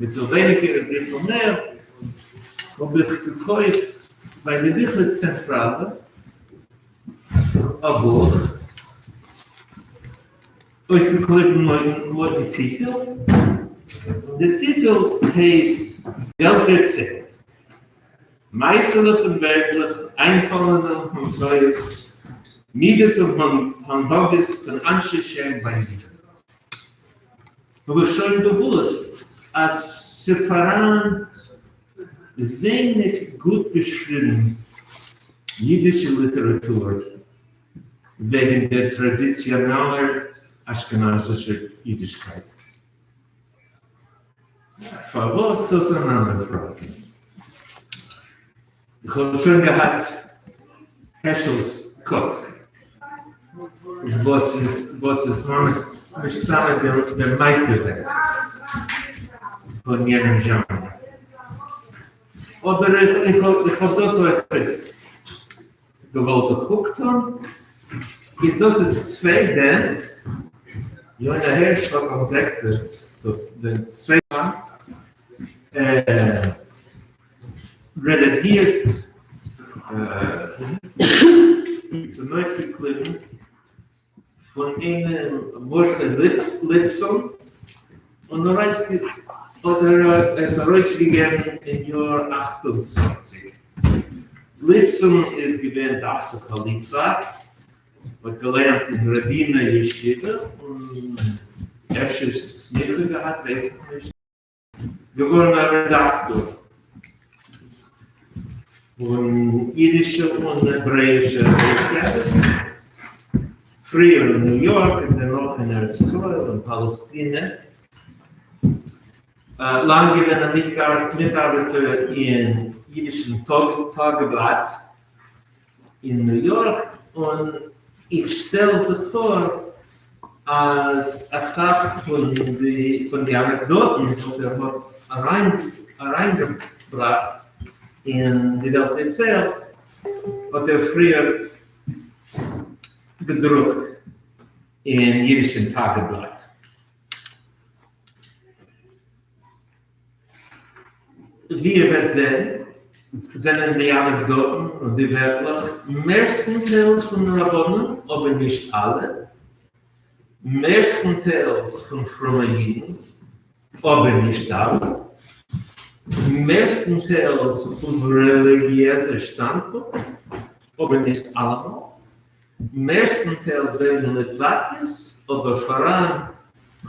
אביסל ווייניגער אביסל מער, האב איך געקויפט ביי די ביכער צענטראלע א בוך, אויסגעקליבן לויטן טיטל, און די טיטל הייסט וועלט דערציילט, מעשה'לעך און ווערטלעך, איינפאלן און המצאות, מידות און הנהגות פון אנשי שם ביי אידן. האב איך שוין געוואוסט אז ס'פאראן ווייניג גוט געשריבן אידישע ליטעראטור וועגן דער טראדיציאנאלער אשכנזישער אידישקייט. פארוואס דאס אן אנדער פראגע. איך האב שוין געהאט העשל'ס קאצק וואס איז וואס איז ממש מסתמא דער מייסטערווערק פון יענעם זשאנר. אבער איך האב דאס אויך געוואלט א קוק טון. איז דאס איז צוויי בענד, יונה הערש האט אנטדעקט דאס דעם צווייטן באנד. רעדאגירט צונויפגעקליבן פון איינעם מרדכי ליפסאן און האט ער עס ארויסגעגעבן אין יאר 28. ליפסאן איז געווען דאכט זיך א ליטוואק, האט געלערנט אין ראדינער ישיבה און אפשר סמיכה געהאט ווייס איך נישט. געווארן א רעדאקטאר פון אידישע און העברעאישע אויסגאבעס, פריער אין ניו יארק און דערנאך אין ארץ ישראל און פאלעסטינע. לאנג געווען א מיטארבעטער אין אידישן טאגבלאט אין ניו יארק, און איך שטעל זיך פאר אז אסאך פון די אנעקדאטן וואס ער האט אריינגעבראכט אין די וועלט דערציילט האט ער פריער געדרוקט אין אידישן טאגבלאט. ווי איר וועט זען, זענען די אנעקדאטן און די ווערטלעך מערסטנטיילס פון רבנים, אבער נישט אלע, מערסטנטיילס פון פרומע אידן, אבער נישט אלע, מערסטנטיילס פון רעליגיעזע שטאנדפונקט, אבער נישט אלעמאל, מערסטנטיילס וועגן ליטוואקעס, אבער פאראן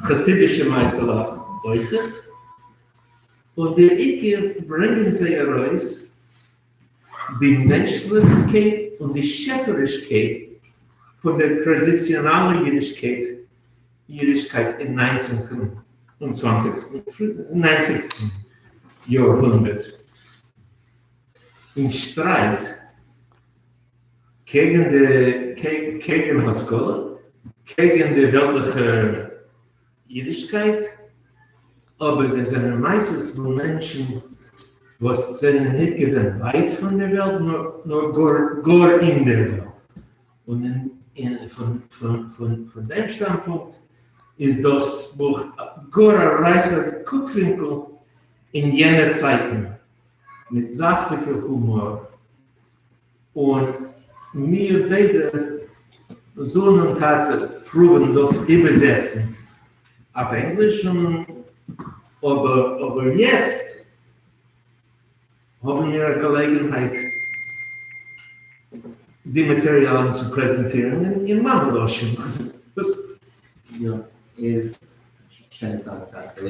חסידישע מעשה'לעך אויכעט, און דער עיקר ברענגען זיי ארויס די מענטשליכקייט און די שעפערישקייט פון דער טראדיציאנאלער אידישקייט אידישקייט אין ניינצנטן און צוואנציגסטן ניינציגסטן יארהונדערט, אין שטרייט קעגן די קעגן השכלה, קעגן די וועלטליכע אידישקייט, אבער זיי זענען מעשות פון מענטשן וואס זענען ניט געווען ווייט פון דער וועלט, נאר גאר אין דער וועלט, און פון דעם שטאנדפונקט איז דאס בוך גאר א רייכע קוקווינקל אין יענע צייטן, מיט זאפטיגע הומאר. און מיר ביידע, זון און טאטע, פרואוון דאס איבערזעצן אויף ענגליש, און אבער אבער יעצט האבן מיר א געלעגנהייט די מאטעריאלן צו פרעזענטירן אין מאמע לשון. יא, איז שיינע פראגע טאקע.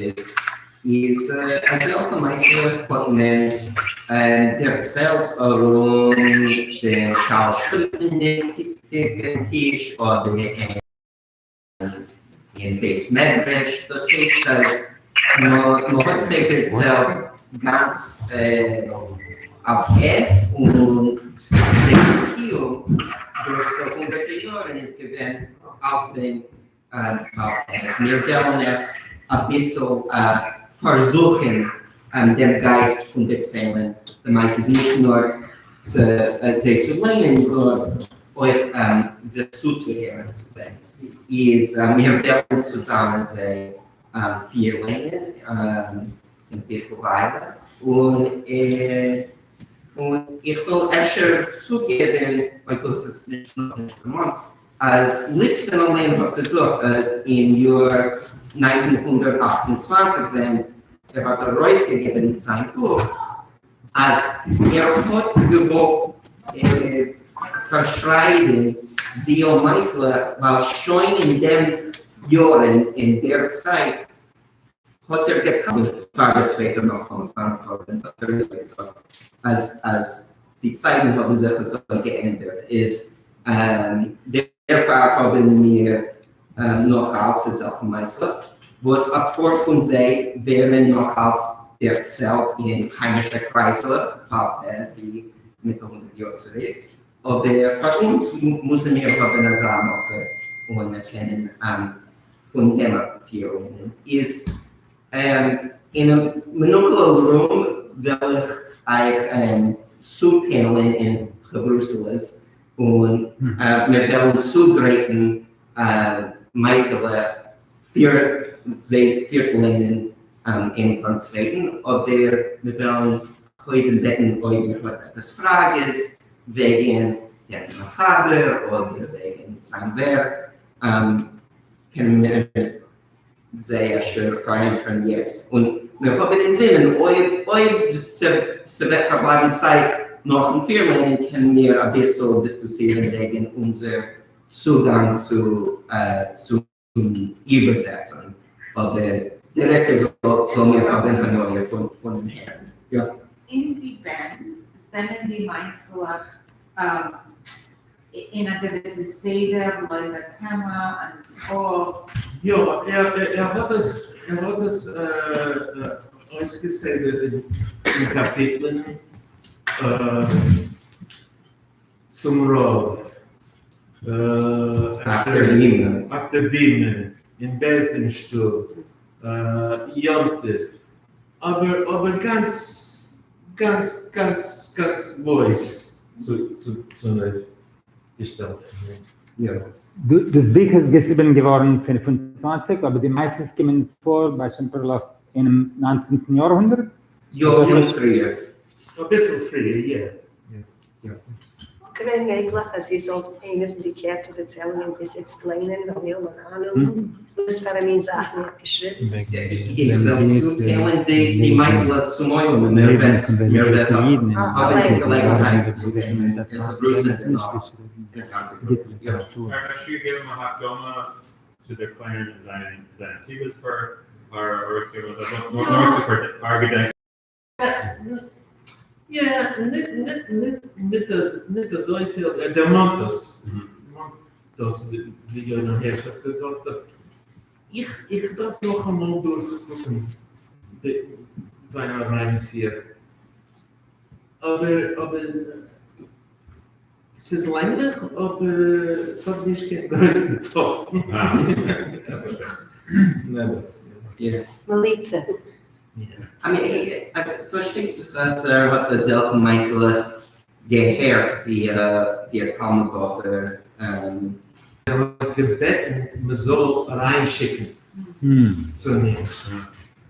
איז אזעלכע מעשיות האט מען דערציילט ארום דעם שלש-סעודות'דיגן טיש אדער אין בית מדרש, דאס הייסט אז מ'האט זיי דערציילט גאנץ אויף עכט און זייער קיום דורך די הונדערטער יארן איז געווען אויף דעם אז מיר וועלן עס אביסל פארזוכן דעם גייסט פון דערציילן די מעשה נישט נאר זיי צו ליינען נאר אויך זיך צוצוהערן צו זיי, איז מיר וועלן צוזאמען זיי פירליינען. אין ביסל וויילע, און און איך וויל אפשר צוגעבן, אויב דו האסט עס נישט נאכנישט דערמאנט, אז ליפסאן אליין האט געזאגט אז אין יאר 1928 ווען ער האט ארויסגעגעבן זיין בוך, אז ער האט געוואלט פארשרייבן די מעשה'לעך ווייל שוין אין דעם יארן אין דער צייט האט ער געקאנט פאר דער צווייטער מלחמה פארן חורבן האט ער געזאגט אז אז די צייטן האבן זיך אזוי געענדערט איז דערפאר האבן מיר נאך אלץ אזעלכע מעשה'לעך וואס אפאר פון זיי ווערן נאך אלץ דערציילט אין היימישע קרייזלעך בעל פה ווי מיט 100 יאר צוריק, אבער פאר אונז מוזן מיר האבן אזא מקור און מיר קענען פון דעם אפירלערנען. איז אינעם מינוטל ארום וועל איך אייך צוטיילן אין חברותא'לעס און מיר וועלן צוגרייטן מעשה'לעך פיר זיי פירצולערנען איינער פארן צווייטן, אבער מיר וועלן קודם בעטן אויב איר האט עפעס פראגעס וועגן דעם מחבר אדער וועגן זיין ווערק, קענען מיר זיי אפשר פארענטפערן יעצט, און מיר האבן אינזינען אויב אויב ס'וועט פארבלייבן צייט נאכן פירלערנען קענען מיר אביסל דיסקוסירן וועגן אונזער צוגאנג צו צום איבערזעצונג, אבער דער עיקר זאל מיר האבן הנאה פונעם הערן. יא. אין די באנד זענען די מעשה'לעך אין א געוויסע סדר לויט א טעמע און יא, ער האט עס ער האט עס אויסגעסדר'ט אין קאפיטלען צום רוב אויף דער בימה, אין בית דין שטוב, יום טוב, אבער אבער גאנץ גאנץ גאנץ גאנץ לויז צונויפגעשטעלט. יא. דאס בוך איז געשריבן געווארן 25, אבער די מעשיות קומען פאר באשיינפערליך אינעם 19טן יארהונדערט? יא, און פריער. אביסל פריער, יא. געווען מעגליך אז איר זאלט איינע פון די קערצער דערציילונגען ביז איצט ליינען, ווייל מיר האבן אן אהנונג וואס פאר א מין זאכן איר האט געשריבן? איך וועל צוטיילן די מעשה'לעך צום עולם און מיר וועט מיר וועט האבן די געלעגנהייט צו זען אין חברותא דערנאך דער גאנצע גרופע. יא. אפשר געבן א הקדמה צו ערקלערן זיינע סיבות פאר ארויסגעבן אזא בוך, נאר צו פארגעדענקען. יא, ניט אזויפיל, ער דערמאנט דאס, דערמאנט דאס ווי יונה הערש האט געזאגט, איך דארף נאכאמאל דורכקוקן זיין אריינפיר, אבער אבער ס'איז לענגליך אבער ס'האט נישט קיין גרויסן תוכן. מליצה. I mean, פארשטייט זיך אז ער האט אזעלכע מעשה'לעך געהערט ווי א תלמיד בחור. ער האט געבעטן מ'זאל אריינשיקן צו אים,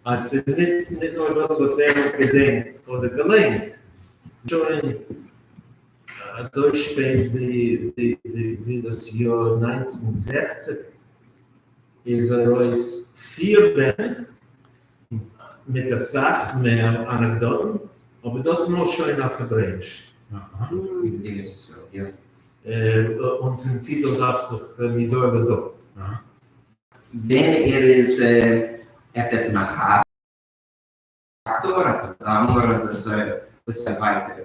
אז ס'איז ניט נאר דאס וואס ער האט געדענקט אדער געליינט, שוין אזוי שפעט ווי דאס יאר 1960 איז ארויס פיר בענד מיט אסאך מער אנעקדאטן, אבער דאס מאל שוין אויף העברעאיש. אונטערן טיטל דאכט זיך מדור לדור. ווען ער איז עפעס מחבר א פארזאמלער אדער אזוי וואס ווייטער,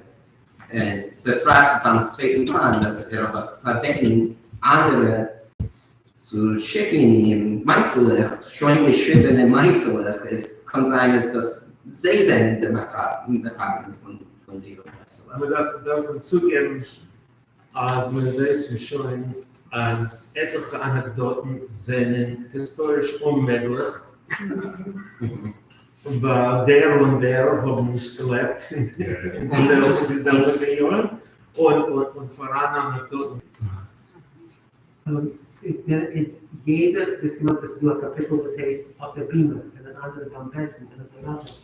בפרט ביים צווייטן באנד אז ער האט פארבעטן אנדערע צו שיקן אים מעשה'לעך, שוין געשריבענע מעשה'לעך, עס קאן זיין אז דאס זיי זענען די מחברים פון די מעשה'לעך. מען דארף צוגעבן אז מיר ווייסן שוין אז עטליכע אנעקדאטן זענען היסטאריש אוממעגליך, ווייל דער און דער האבן נישט געלעבט אין די זעלבע יארן, און פאראן אנעקדאטן. איז יעדער, דאס מיינט אז ס'איז דא א קאפיטל וואס הייסט אויף דער בימה, און אן אנדערע ביים בית דין און אזוי ווייטער.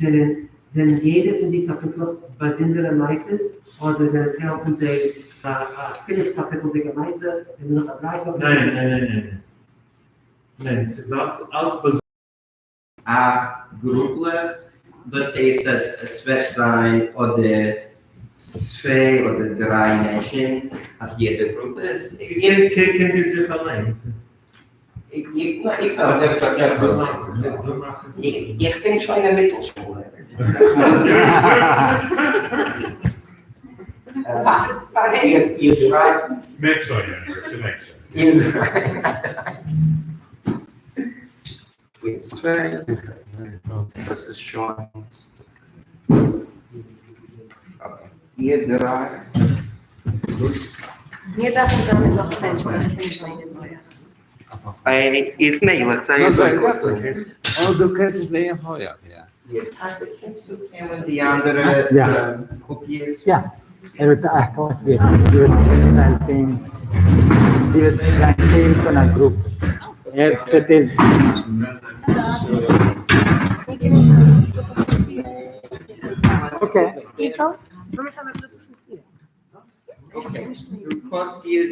זענען, זענען יעדע פֿון די קאַפּיטלעך באַזונדערע מעשׂות, אָדער זענען טייל פֿון זיי אַ, אַ פֿינף-קאַפּיטלדיקע מעשׂה און נאָך אַ דרײַ קאַפּיטל? ניין, ניין, ניין, ניין. ניין, עס איז אַלץ, אַלץ באַזונדער. אַכט גרופּלעך, דאָס הייסט, אַז עס וועט זײַן אָדער צוויי אָדער דרײַ מענטשן אויף יעדער גרופּע. עס- איך, קענט איר זיך אַליין? איך, איך, איך, איך, איך, איך בין שוין אַ מיטלשוללערער. איר, איר דרײַ, Make sure, yeah, to make sure. איר דרײַ. איר צוויי. דאָס איז שוין. Okay. איר דרײַ. מיר דאַרפֿן זײַן מיט נאָך מענטשן, ווײַל איך קען נישט לייענען הויך. איז מעגלעך, זײַ אַזוי גוט. Oh, דו קענסט נישט לייענען הויך, יאָ. קענסט דו נעמען די אַנדערע Ja. אה, קאָפּיעס? Ja, ער האָט אַ ווערט זי וועט זײַן טייל פֿון אַ גרופּע. ער צעטיילט מיר קענען זײַן אַ גרופּע פֿון פֿיר. Okay. איצל, לאָמיר זײַן אַ גרופּע פֿון פֿיר. Okay. דו קאָנסט איר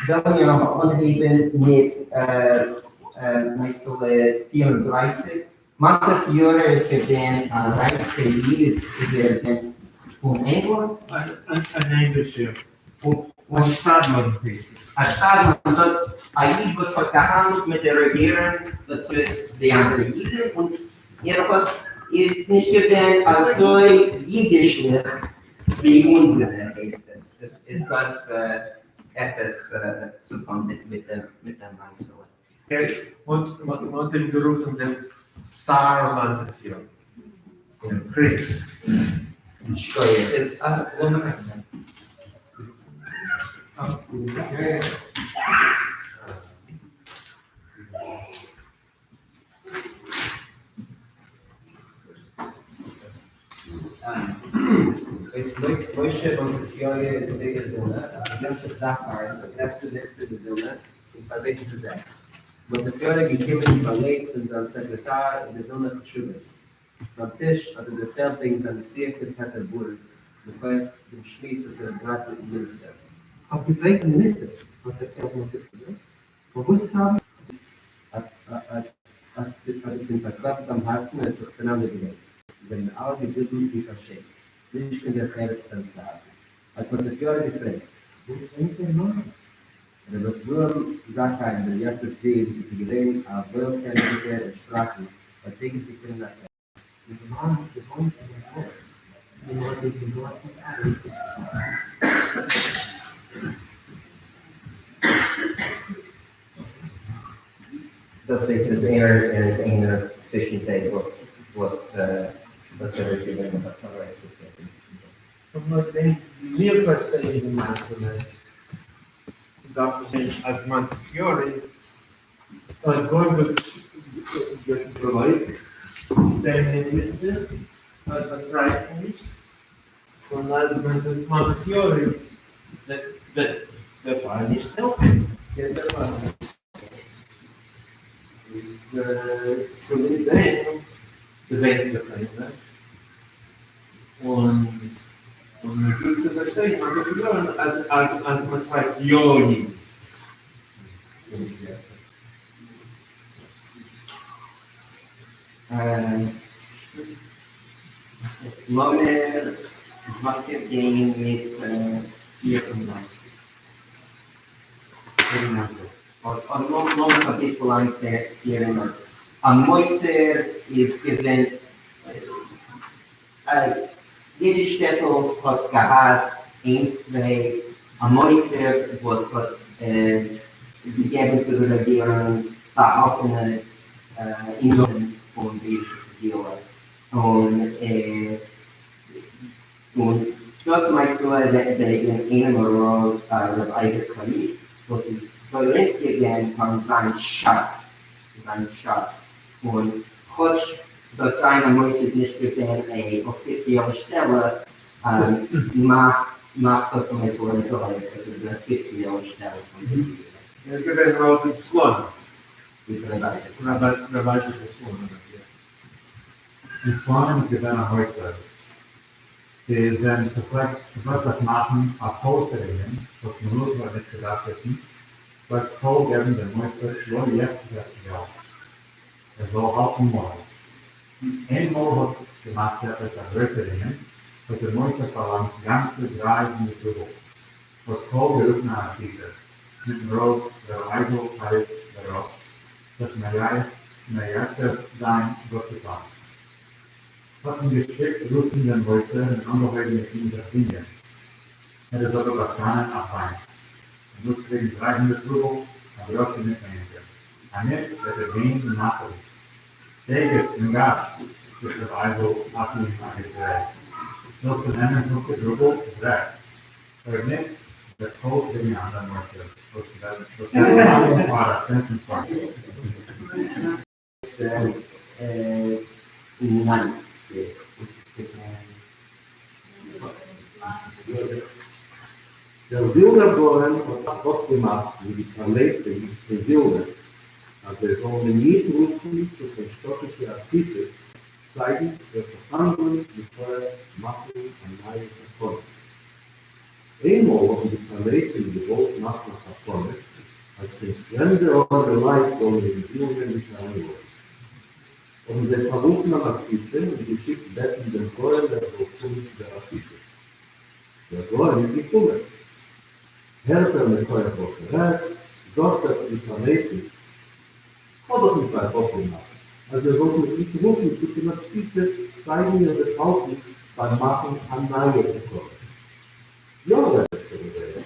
וועלן מיר אבער אנהייבן מיט מעשה'לע 34. מאנטעפיארע איז געווען א רייכער איד, איז ער געווען פון ענגלאנד? אן ענגלישער. א שתדלן הייסט עס. א שתדלן, דאס א איד וואס האט געהאנדלט מיט דער רעגירונג לטובת די אנדערע אידן, און ער האט איז נישט געווען אזוי אידישליך ווי אונזערע הייסט עס. איז דאס עפעס צו טון מיט דעם מעשה'לע? מ'האט אים גערופן דעם שר מאנטעפיארע, דעם פרינץ. שכוח. איז לאמיר אנהייבן. משה מאנטעפיארע איז אוועק אין ווילנע, רבי יוסף זכאי, דער גרעסטער ריכטער אין ווילנע, אים פארבעטן צו זיך. מאנטעפיארע איז געקומען באגלייט פון זיין סעקרעטאר און די ווילנער חשובים. ביים טיש האט ער דערציילט וועגן זיין נסיעה קיין פעטערבורג מכח דעם שמועס וואס ער האט געהאט מיטן מיניסטער. כ'האב געפרעגט דעם מיניסטער, האט דערציילט מאנטעפיארע, פארוואס צייטן האט עס אים פארקלאפט ביים הארצן און ער האט זיך פונאנדערגעוויינט. זיי זענען אלע געבליבן ווי פארשעמט. נישט קיין דרך ארץ פארן שר. האט מאנטעפיארע געפרעגט. וואס וויינט דער מאן? רבי אברהם זכאי בן רבי יוסף זון איז געווען א וואוילקענענדיגער אין שפראכן, האט תיכף געפונען א תירוץ. דער מאן האט געוואוינט אין דעם הויז און מען האט אים פון דארטן ארויסגעטריבן. דאס הייסט אז ער איז איינער צווישן זיי וואס וואס וואס דער רעגירונג האט ארויסגעטריבן. און לויט דעם ווי מיר פארשטייען די מעשה'לע דארף עס זיין אז מאנטעפיארע האט גאר גוט געגלויבט דעם מיניסטער אז מען טרייבט נישט, און אז מאנטעפיארע וועט דערפאר נישט העלפן. איז צוליב דעם צעוויינט זיך איינער, און און מען גיט צו פארשטיין מאנטעפיארען אז אז אז מען טרייבט יא אידן. לאמיר ווייטער גיין מיט 94. אדער לאמיר אביסל איינפירן אז א מוסר איז געווען, יעדע שטעטל האט געהאט איינס צוויי א מוסר וואס האט געגעבן צו די רעגירונג באהאלטענע ענינים פון די אידישע קהילה, און און דאס מעשה'לע רעדט וועגן איינעם א רב ר' אייזיק חריף וואס איז בארימט געווען פארן זיין שארף, זיין שארף, און כאטש דאס זיין א מוסר איז נישט געווען א אפיציעלע שטעלע, מאכט דאס מעשה'לע אזוי אז עס איז אן אפיציעלע שטעלע פון די קהילה. ער איז געווען רב אין סלאנים. איז ר' אייזיק. ר' אייזיק אין סלאנים, יא. אין סלאנים איז געווען א מוסר. איז ווען ס'פלעגט זיך מאכן א טעות דערינען וואס מלוכה האט נישט געדארפט וויסן, פלעגט קהל געבן דעם מוסר לא יחרץ געלט ער זאל האלטן מויל. איינמאל האט זיך געמאכט עפעס א גרויסער ענין, האט דער מוסר פארלאנגט גאנצע 300 רובל, האט קהל גערופן א אסיפה מיטן רב ר' אייזל חריף בראש, זיך מייעץ זיין וואס צו טון. האט מען געשיקט רופן דעם מוסר און אנגעהויבן מיט אים זיך דינגען. ער איז אבער באשטאנען אויף זיינס. ער מוז קריגן 300 רובל, א גראשן ניט ווייניגער. אניט וועט ער גיין און מאטערן. שייגעץ יונגאטש! גיט ר' אייזל אויף אים א געשריי. ווילסטו נעמען 50 רובל, איז רעכט. אויב ניט, וועט קהל קריגן אן אנדער מוסר, וואס וועט צאלן פאר א צענט און צוואנציג. 90 וואס איז געווען. דער ווילנער גאון האט אפגעמאכט מיט די פרנסים אין ווילנע אז זיי זאלן אים ניט רופן צו קיין שטאטישע אסיפות סיידן ס'וועט זיך האנדלען מכח מאכן א נייע תקנה. איינמאל האבן די פרנסים געוואלט מאכן א תקנה. אַז קיין פֿרעמדע אָרעמע לײַט זאָלן אין די וווינונגען נישט אַרײַנלאָזן. האָבן זיי פֿאַררופֿן אַן אַסיפֿה און געשיקט בעטן דעם גאון ער זאָל קומען צו דער אַסיפֿה. דער גאון איז געקומען. הערט ער מכּוח וואָס מע רעדט, זאָגט ער צו די פּרנסים, כ'האָב דאָך מיט אײַך אָפּגעמאַכט, אַז איר זאָלט מיך ניט רופֿן צו קיין אַסיפֿות, סײַדן איר וועט האַלטן בײַם מאַכן אַ נײַע תּקנה. יאָ, ענטפֿערן זיי,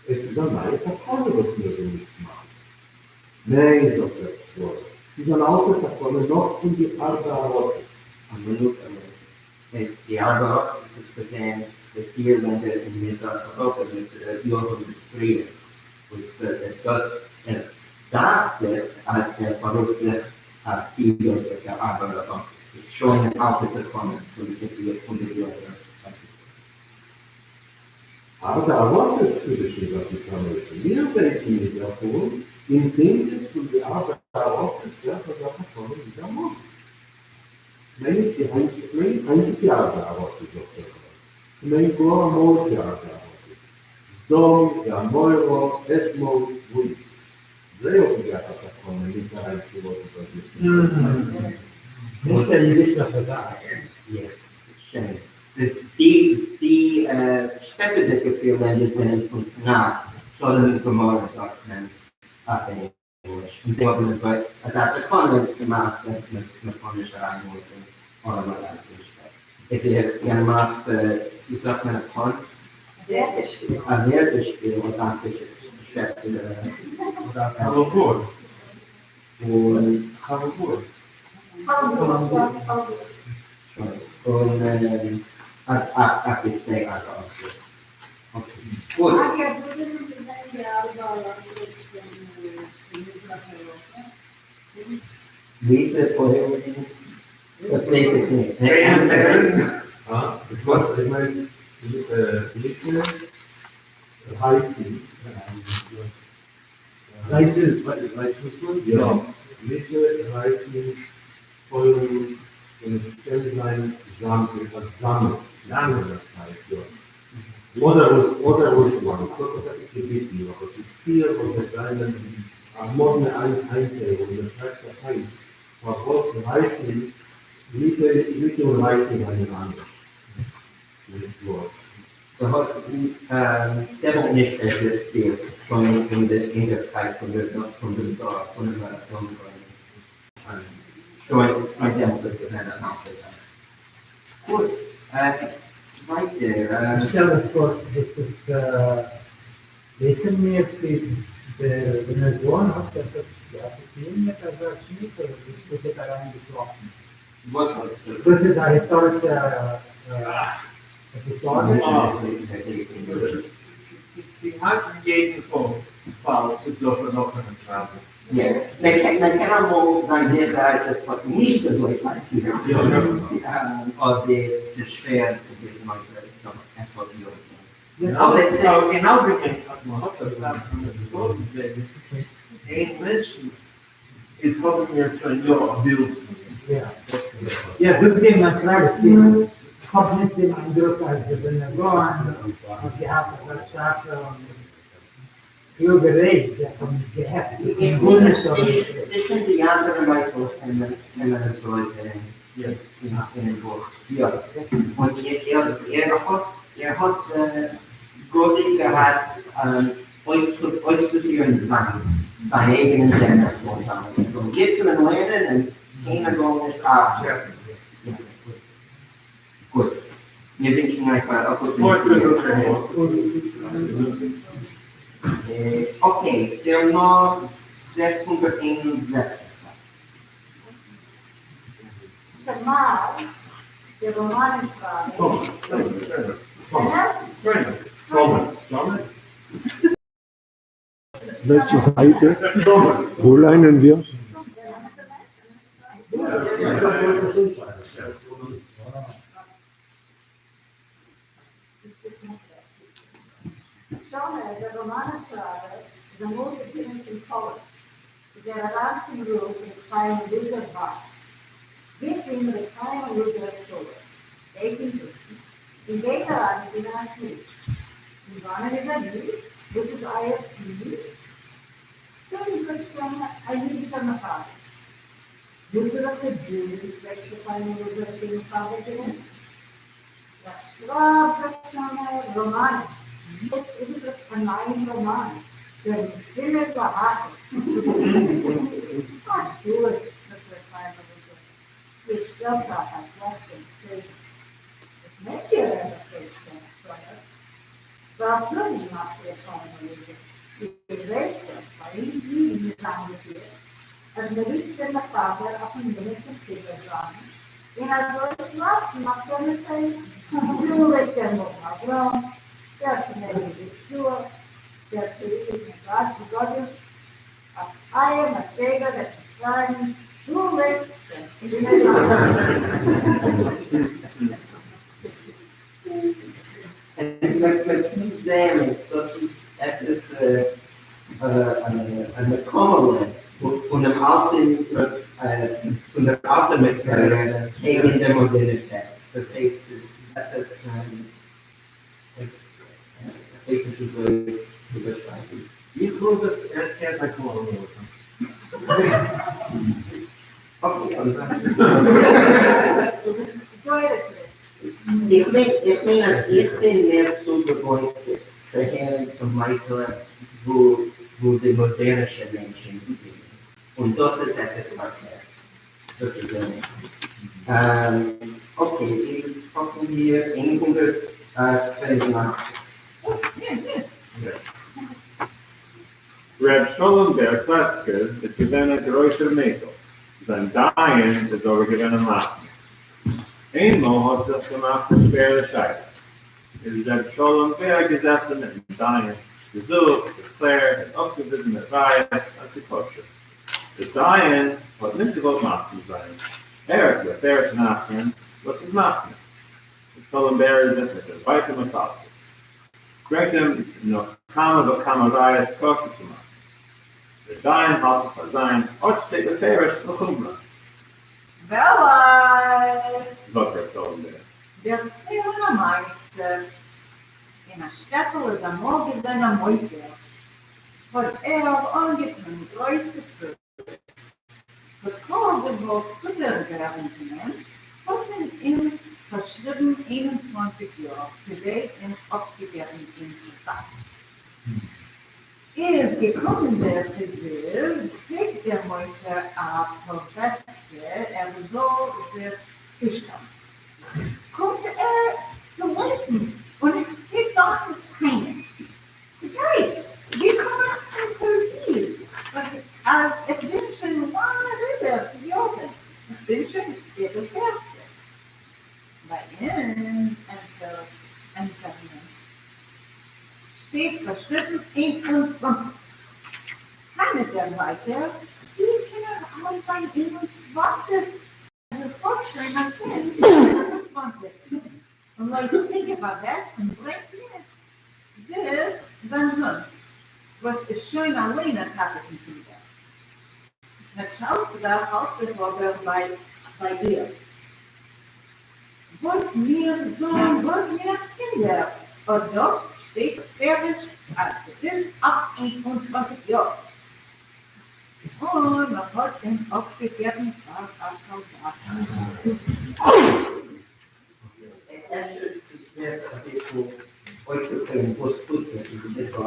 עס איז אַ נײַע תּקנה וואָס מיר ווילן איצט מאַכן. ניין, זאָגט דער גאון, ס'איז אַן אַלטע תּקנה נאָך פֿון די אַרבע ארצות. א מינוט, א מינוט. די ארבע ארצות איז געווען די פיר לענדער אין מזרח אייראפע מיט יארהונדערט פריער, וואס איז דאס דאכט זיך אז ער פאררופט זיך אויף די דאזיגע ארבע ארצות, ס'איז שוין אן אלטע תקנה פון די הונדערט יאר פארפופציג. ארבע ארצות חידושן זיך די פרנסים, מיר ווייסן ניט דערפון, אין פנקס פון די ארבע ארצות ווערט אזא תקנה ניט דערמאנט. כ'מיין נישט די היינטיגע, כ'מיין נישט היינטיגע ארבע ארצות זאגט דער גאון, כ'מיין גאר אמאליגע ארבע ארצות, סדום, ועמורה, אדמה וצבויים, זיי האבן געהאט א תקנה נישט אריינצולאזן ביי זיך קיין פרעמדע. נישט א אידישליכע זאך. יא, ס'איז ס'איז די די שפעטערדיגע פיר לענדער זענען פון תנך, סדום און גמורה זאגט מען אויף ענגליש, און זיי האבן אזוי אזא תקנה געמאכט אז מ'טאר נישט אריינלאזן ארעמע לייט אין שטאט. איז ער געמאכט ווי זאגט מען א pun? ווערטערשפיל. א ווערטערשפיל אויף די שפעטערע. אדער א קאלאמבור. און קאלאמבור. קאלאמבור, יא קאלאמבור. שוין, און אויף די צוויי ארבע ארצות. Okay, גוט. אגב, וואו זענען געווען די ארבע ארצות פון מזרח אייראפע? ליטע, פוילן, דאס ווייס איך נישט. וואס? איך מיין ליטע, רייסן. רייסן איז ווייסרוסלאנד? יא, ליטע, רייסן, פוילן, און עס קען זיין זאמד, זאמד אין דער צייט, יא. אדער רוסלאנד, ס'האט זיך עפעס געביטן, אבער ס'איז פיר וואס זיי זענען א מאדנע איינטיילונג, מען פרעגט זיך היינט פארוואס רייסן, ליטע און רייסן זענען אנדערש. ס'האט דעמאלט נישט עקזיסטירט שוין אין דער צייט פון דעם דור פונעם ווילנער גאון. שוין דעמאלט איז געווען אן אלטע זאך. גוט, ווייטער. שטעל דיך פאר דאס איז וויסן מיר צו דער ווילנער גאון האט עפעס געהאט צו טון מיט אזא שניט אדער איז פשוט אריינגעקראכן? וואס האט צו טון? דאס איז א היסטארישע עפיזאדע. כמעט אין יעדן פאל איז דאס אן אפענע פראגע. יא, מען קען אמאל זיין זיכער אז עס האט נישט אזוי פאסירט, אבער ס'איז שווער צו וויסן אויב עס האט יא אזוי. אין אלגעמיין אז מען האט אסאך אנעקדאטן וועגן איין מענטשן איז האבן מיר שוין יא א בילד פון אים. יא, דאס איז געווען מיין פראגע צו איך האב נישט דעם איינדרוק אז דער ווילנער גאון האט געהאט אזא שארפע און קלוגע רייד, איך האב נישט געהערט גארנישט אבער. צווישן די אנדערע מעשה'לעך קען מען עס אזוי זעהן אינעם בוך, יא. און ער האט גארנישט געהאט אויסצופירן זיינס, זיין אייגענעם דרך זאל זיין, ער זאל זיצן און לערנען און קיינער זאל נישט ארבעטן. גוט, מיר ווינטשן אייך א גוטן נסיעה. Okay, דערנאך 661 בלאט. צומאל דער ראמאן איז Welche Seite? Wo leinen wir? שומער, דער ראמאנער שרייבער, איז אמאל געקומען פון פאלאצק, איז ער אריין צום רב ר' חיים אלעזר ווייס, גיט אים ר' חיים אלעזר א שלום, בעט אים זיצן, און גייט אריין מיט אים אין א שמועס. פון וואנען איז א איד? וואס איז אייער טיר? דאס איז שוין א אידישער מחבר. וואסערע חיבורים פלעגט ר' חיים אלעזר דער מחבר געווען? איך שרייב ר' שלמה ראמאנען, יעצט איבערגעדרוקט א נייעם ראמאן, דער משומר להכעיס. א שאד, זאגט ר' חיים אלעזר, איר שטעלט אייך א שלעכטע צייכן. וואס מיינט איר רבי פרעגט שלמה? ווייל זאגן מאכט ר' חיים אלעזר, איר ווייסט דאך ביי אונז אידן איז איינגעפירט אז מען רופט דעם מחבר אויפן נאמען פון חיבור זיינעם, און אזוי שרייבט מען אויף דעם צייכן, דא ליגט דער מגן אברהם, דער פני יהושע, דער פרי מגדים, אויף אייער מצבה וועט מען שרייבן דא ליגט דער פרי מגדים. מען קען זען אז דאס איז עפעס א נקמה'לע פונעם אלטן, פון דער אלטער מסורה קעגן דער מאדערניטעט, דאס הייסט ס'איז עפעס, איך ווייס נישט וויאזוי עס צו באשרייבן. איך רוף עס anti-colonialism. Okay, אבער זיי. איך מיין, איך מיין אז איך בין מער צוגעוואוינט צו צו הערן צום מעשה'לע וואו וואו די מאדערנישע מענטשן געווינען, און דאס איז עפעס פארקערט. דאס איז אמת. Okay, איז האבן מיר 182. ר' שלום בער קלעצקער איז געווען א גרויסער מיקל, זיין דיין איז אבער געווען א מחמיר. איינמאל האט זיך געמאכט א שווערע שאלה, איז ר' שלום בער געזעסן מיטן דיין, געזאגט, געקלערט און אויפגעוויזן מיט ראיות אז ס'איז כשר. דער דיין האט נישט געוואלט מסכים זיין, ער האט געפערט נחמן וואס איז מחמיר. ר' שלום בער איז זיך מיט אים ווייטער מפלפל. ברענגט אים נאך כמה וכמה ראיות כשר צו מאכן. דער דיין האלט זיך פאר זיינס, אט שטייט בפירוש לחומרא. וועל איך. זאגט ר' שלום בער. דערציילן א מעשה. אין א שטעטל איז אמאל געווען א מוסר, האט ער אנגעטון גרויסע צרות, האט קהל געוואלט פטור ווערן פון אים, האט מען אים פארשריבן 21 יאר כדי אים אפצוגעבן אין צום פאך. איז געקומען דער פריזיוו, קריגט דער מוסר א פאוועסטקע ער זאל זיך צושטעלן. קומט ער צו לויפן און הייבט אן קיינעם. ס'טייטש, ווי קום איך צום פריזיוו אז איך בין שוין לאנג אריבער די יארן, איך בין שוין איבער פערציג. ביי אונז ענטפערט מען, שטייט פארשריבן 21. טענה'ט ער ווייטער, ווי קען איך אלט זיין 21 אז איך האב שוין א זון 25? און לויפט תיכף אוועק און ברענגט מיט זיך זיין זון, וואס איז שוין אליין א טאטע פון קינדער. נאטשאלסטווע האלט זיך אבער ביי אירס. וואס מיר זון וואס מיר קינדער, אט דא שטייט בפירוש אז דו ביסט אלט 21 יאר. און מען האט אים אפגעגעבן פאר א סאלדאט. אפשר איז עס ווערט אביסל אויסצוקלערן וואס טוט זיך, איז אביסל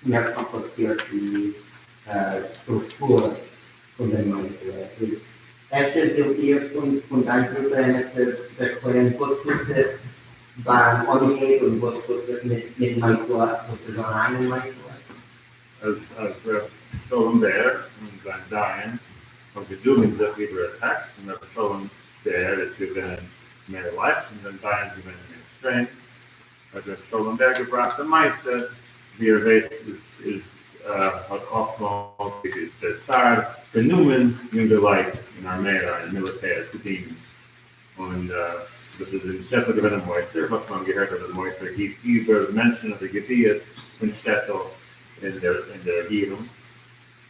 מער קאמפליצירט די סטרוקטור פון דעם מעשה, איז אפשר ווילט איר פון דיין גרופע עמיצער ערקלערן וואס טוט זיך ביים אנהייב און וואס טוט זיך מיטן מעשה'לע וואס איז אריין אין מעשה'לע? אז ר' שלום בער און זיין דיין האבן געדונגען זיך איבער א טעקסט און ר' שלום בער איז געווען מער לייכט און זיין דיין איז געווען מער שטרענג, האט ר' שלום בער געבראכט א מעשה, ווי איר ווייסט איז האט אפטמאל דער צאר גענומען יונגעלייט אין ארמעי אריין אין מיליטער צו דינען, און דאס איז אין שטעטל געווען א מוסר, וואס מ'האט געהערט אז דער מוסר גיבט איבער מענטשן אדער גביית פון שטעטל אין דער רעגירונג,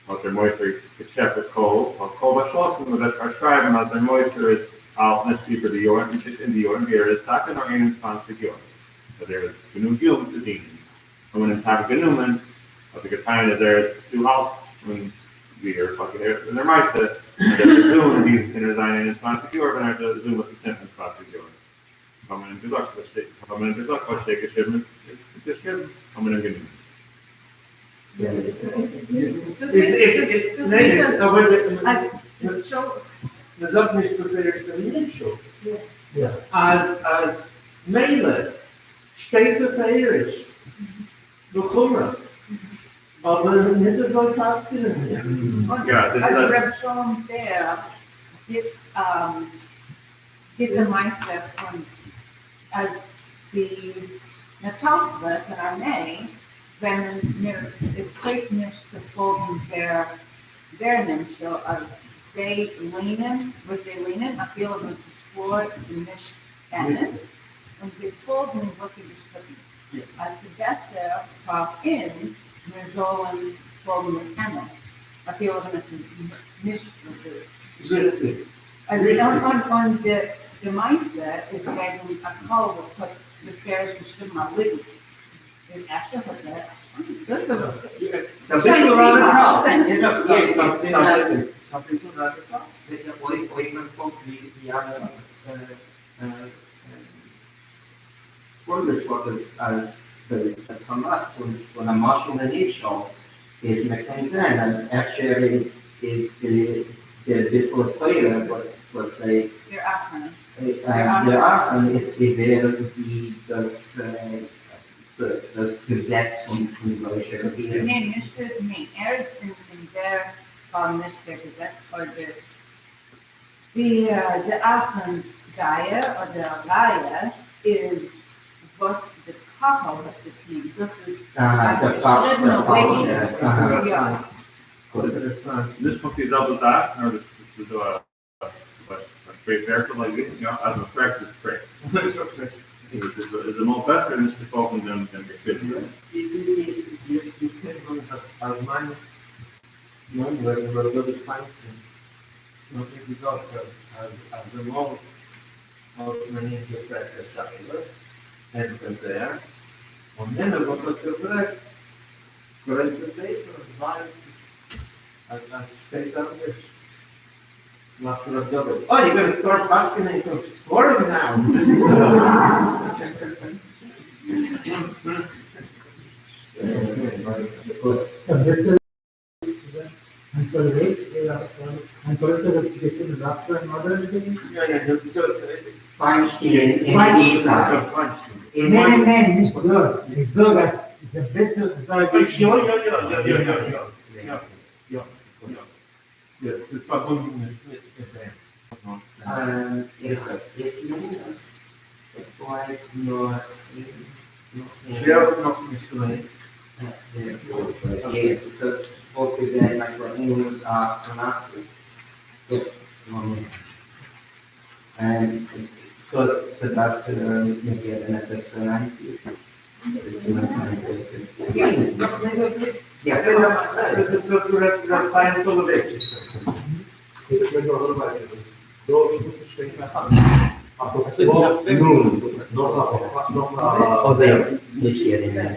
האט דער מוסר געטשעפעט קהל, האט קהל באשלאסן מ'וועט פארשרייבן אז דער מוסר איז אלט נישט איבער די יארן, נישט אין די יארן ווי ער איז טאקע נאר 21 יאר, אז ער איז גענוג יונג צו דינען, האט מען אים טאקע גענומען, האט ער געטענה'ט אז ער איז צו אלט. און ווי ער האט געהערט פון דער מעשה אז ער האט א זוהן ווי קען ער זיין 21 יאר ווען ער האט א זוהן וואס איז 25 יאר? האט מען אים געזאגט וואס שטייט האט מען אים געזאגט וואס שטייט געשריבן איז געשריבן האט מען אים גענומען. מען זאגט נישט בפירוש דעם נמשל אז אז מילא שטייט בפירוש לחומרא אבער ניט אזוי פסק'נען מיר. אז ר' שלום בער גיט גיט די מעשה פון אז די נאטשאלסטווע פון ארמעי וועמען מיר עס טויגט נישט צו פאלגן זייער זייער נמשל אז זיי ליינען וואס זיי ליינען אפילו ווען ס'איז קלאר ס'איז נישט אמת און זיי פאלגן וואס איז געשריבן אז ס'בעסער פאר אונז מיר זאלן פאלגן דעם אמת אפילו ווען עס איז נישט וואס איז ריכטיג. און די מעשה איז וועגן א קול וואס האט בפירוש געשריבן א ליגנט, איז אפשר האט ער דאס אביסל ראדיקאל. אביסל ראדיקאל. אויב מען פאלגט ווי אלע פארגעשלאגן אז די פארמאט פון א משל און נמשל איז מען קען זען אז אפשר איז איז די ביסל תורה וואס וואס זיי דער אחרון איז איז ער ווי דאס דאס געזעץ פון פון גוי'אישע רבי'ן. ניין נישט די ניין ער איז אין דער פאל נישט דער געזעץ אדער די די אחרון'ס דעה אדער ראיה איז וואס די קהל האט געטוהן, דאס איז א געשריבענע ליגנט, יא. נישט פונקט די זעלבע זאך, נאר דאס איז דא א שטרעיט ווערטל לייק יא, אז מען פרעגט איז פרעגט. איז אמאל בעסער נישט צו פאלגן דעם געשריבענעם. איך קען זאגן אז מיין מאמע ר' דוד פיינסטין האט מיר געזאגט אז אז אז אמאל האט מען אים געפרעגט א שאלה, ענטפערט ער, און יענער וואס האט געפרעגט ברענגט די ספר און ווייזט אז אז שטייט אנדערש. לאכט ר' דוד, אוי יו גאנא סטארט פסק'נען פון ספרים נאו? פיינשטיין אין איסט-סייד. ניין ניין ניין נישט דאס, איך זאג אז ס'איז אביסל אזוי ווי. יא יא יא יא יא יא יא יא יא ס'איז פארבונדן מיט דעם. איך מיין אז ס'בלייבט נאר איין נאך איין. ווער האט נאכנישט געליינט? זייער גוט. איז דאס וואלט געווען אזא 188. לאמיר גוט, דארף מיר געבן עפעס אריינפירן. יא. דאס איז דאס ר' חיים סאלאווייטשיק. אדער נישט יעדער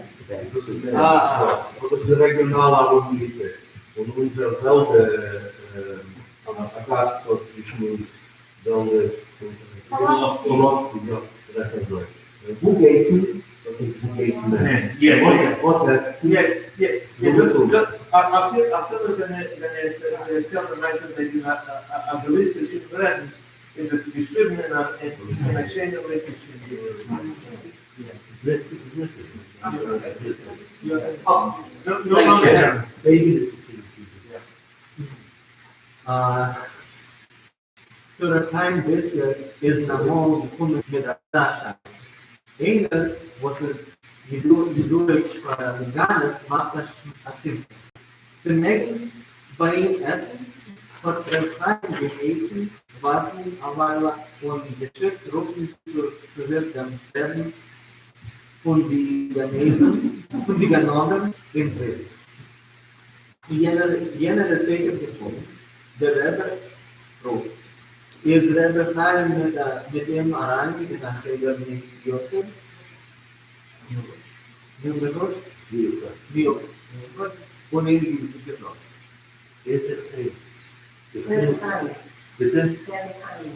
דאס איז רעגיאנאל ארום ליטע, און אונזער זעלבע א גאסט האט געשמועסט זעלבע פאלאצקי יא רעדט אזוי. וואו גייט מען? וואס איז וואו גייט מען? וואס עסט מען? אפילו ווען ער דערציילט א מעשה וועגן א גאליצישן רעדן איז עס געשריבן אין א שיינע ליטווישע צו ר' חיים בריסקער איז מען אמאל געקומען מיט אזא שאלה. איינער וואס איז ידוע פאר א גנב מאכט א שמחה. צו מעג מען ביי אים עסן? האט ר' חיים געהייסן ווארטן א וויילע און געשיקט רופן צו זיך דעם רבי'ן פון די גנבים אין בריסק. יענער איז תיכף געקומען, דער רבי רופט. איז ר' חיים מיט אים אריין אין א חדר מיוחד, און אים געזאגט. הער זיך איין. איך הער וויל. זיך איין. ביטע? הער זיך איין.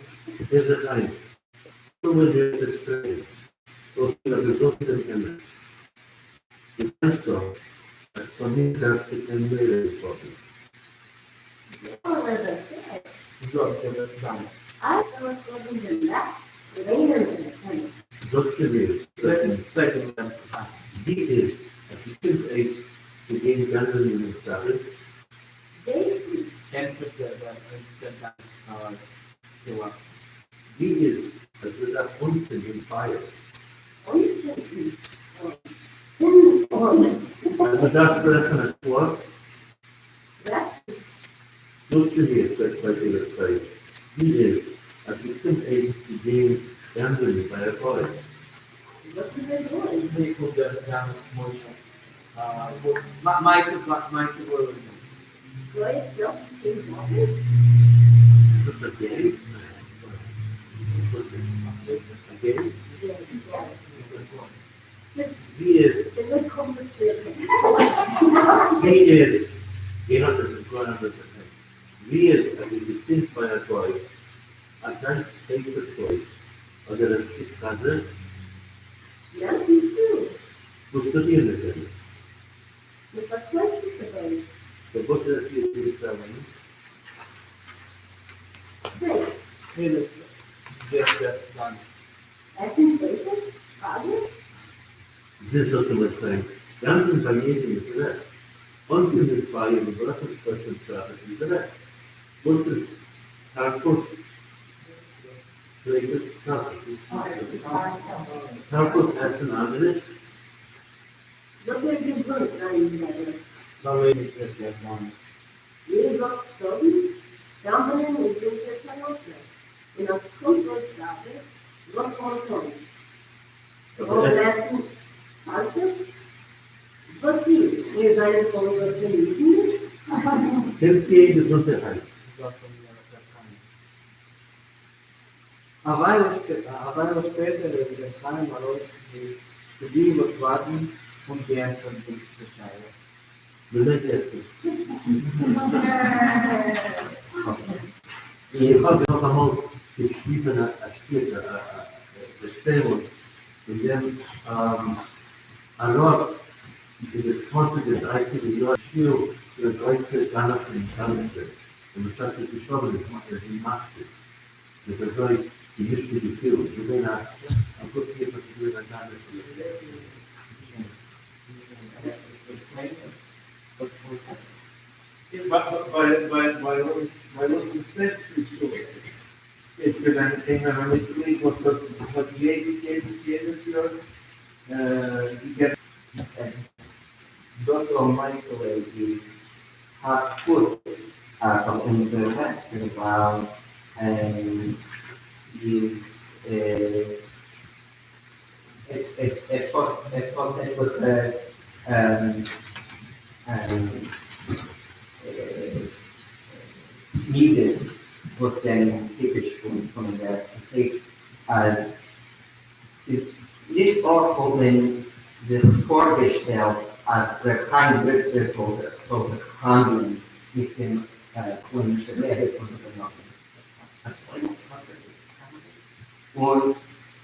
הער זיך איין. איך וויל מיט דיר עפעס פרעגן. זאלסט מיר אבער זאגן דעם אמת. דו ווייסט דאך אז פאר מיר דארפסטו קיין מורא נישט האבן. יא, רבי, פרעג. זאגט דער גנב. אייך וועל איך זאגן דעם ריינעם אמת. זאגט צו מיר, פרעג אים דעם גנב. ווי איז אז ס'קומט אויס צו גיין גנב'ענען אום שבת? ווייס נישט. ענטפערט דער גנב געלאסן. ווי איז אז מ'דארף אנצינדן פייער? אנצינדן אן. צינדן אן. אז מ'דארף ברעכן א שלאס? ברעכן. זאגט צו מיר, פרעגט ווייטער ר' חיים, ווי איז אז ס'קומט אויס צו גיין גנב'ענען ביי א גוי? וואס איז א גוי? מיקל דער גנב משה. מעשה מעשה גוי. גוי געלט אין זאקן? איז דאס א געי? א געי? ווי איז? גענוג קאמפליצירט. ווי איז? גיין האט ער זיך גאר אנדערש דערקענט. ווי איז אז איר געפינט ביי א גוי א גאנץ טריפה פלייש אדער א שטיק חזיר? נעמט אים צו. וואס טוט איר מיט אים? מען פארקויפט עס אוועק. סאו וואס איז עס איר ווילט אליין? זעסט. חידוש דער גנב. עסן טריפות? חזיר? זיס זאגט אים ר' חיים, גנב'ען ביי יעדעם איז רעכט, אנצינדען פייער און ברעכן שלאס אום שבת איז רעכט, וואס איז טרפות טריפות טרפות עסן אנדערש? זאל ער געזונט זיין רבי. באליידיגט זיך דער גנב. איר זאלט זאגן, גנב'נען איז אונזער פרנסה, און אז קומט אויס שבת, וואס זאל מען טון? זאל מען עסן טרפות? וואס איז, מיר זענען חלילה קיין אידן נישט? קענסט גיין געזונטערהייט. זאגט אים ר' חיים. א וויילע שפעטער איז ר' חיים ארויס צו די וואס ווארטן און געענטפערט די שאלה. מ'מעג עסן. איך האב אמאל געשריבען א שטיק, א ערציילונג פון דעם א רב אין די צוואנציגער דרייסיגער יאר שטיל פון א גרויסע גנב און גאנגסטער, און בשעת ער איז געשטארבען איז ער געווען מספיד מיט אזוי געמישטע געפילן, געווען א גוט יאר געווען א גנב. ביי אונז אין סטעיט איז געווען איינער א מיטגליד וואס האט יעדעס יאר געגעבן. דאס מעשה'לע איז פאסט גוט פאר אונזער הסכם, ווייל איז עס האט עטליכע מידות וואס זענען טיפיש פון דער, דאס הייסט אז ס'איז נישט אפט וואלט מען זיך פארגעשטעלט אז ר' חיים בריסקער זאל זיך האנדלען מיט דעם כלומר'שטע רבי פון די גנבים. און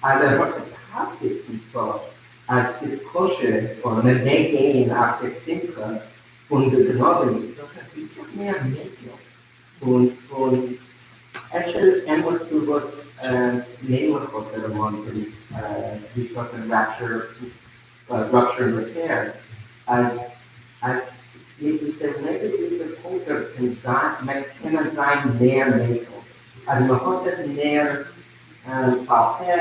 אז ער האט גע'פסק'ט צום סוף אז ס'איז כשר און מען מעג גיין אויף דער שמחה פון די גנבים איז דאס אביסל מער מקיל פון אפשר ענליך צו וואס מלך האט דערמאנט אין די פון rupture and repair, אז אז מיט דער לעבעדיגער קולטור קען זיין קען מען זיין מער מקיל, אז מען האט עס מער בעל פה,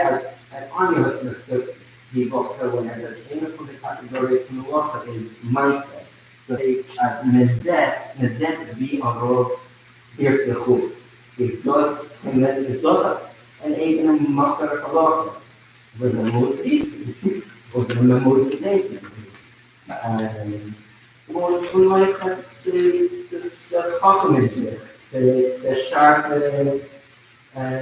אז אני האט מיך די וואך געלערנט אז איינע פון די קאטעגאריעס פון הלכה איז מעשה, דאס הייסט אז מען זעט מען זעט ווי א רב פירט זיך אויף, איז דאס איז דאס אן אייגענע מקור הלכה וואס מען מוז וויסן אדער מען מוז געדענקען, און אויך אז דאס חכם אין זיך, דער שארפע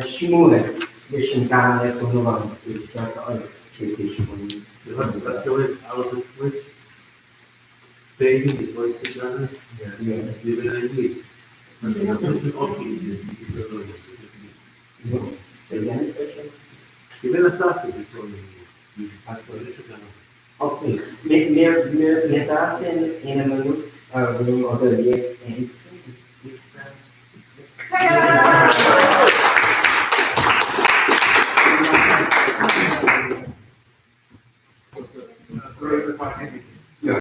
שמועס צווישן גנב און רב איז דאס אויך טיפיש פון. דו האסט געלערנט אלע מצוות? ביידע די גרויסע גנב? יא. איך בין א איד. געווען אסאך Okay, מיר מיר מיר מיר דארפן אין א מינוט ארום אדער יעצט ענדיגן. איז איז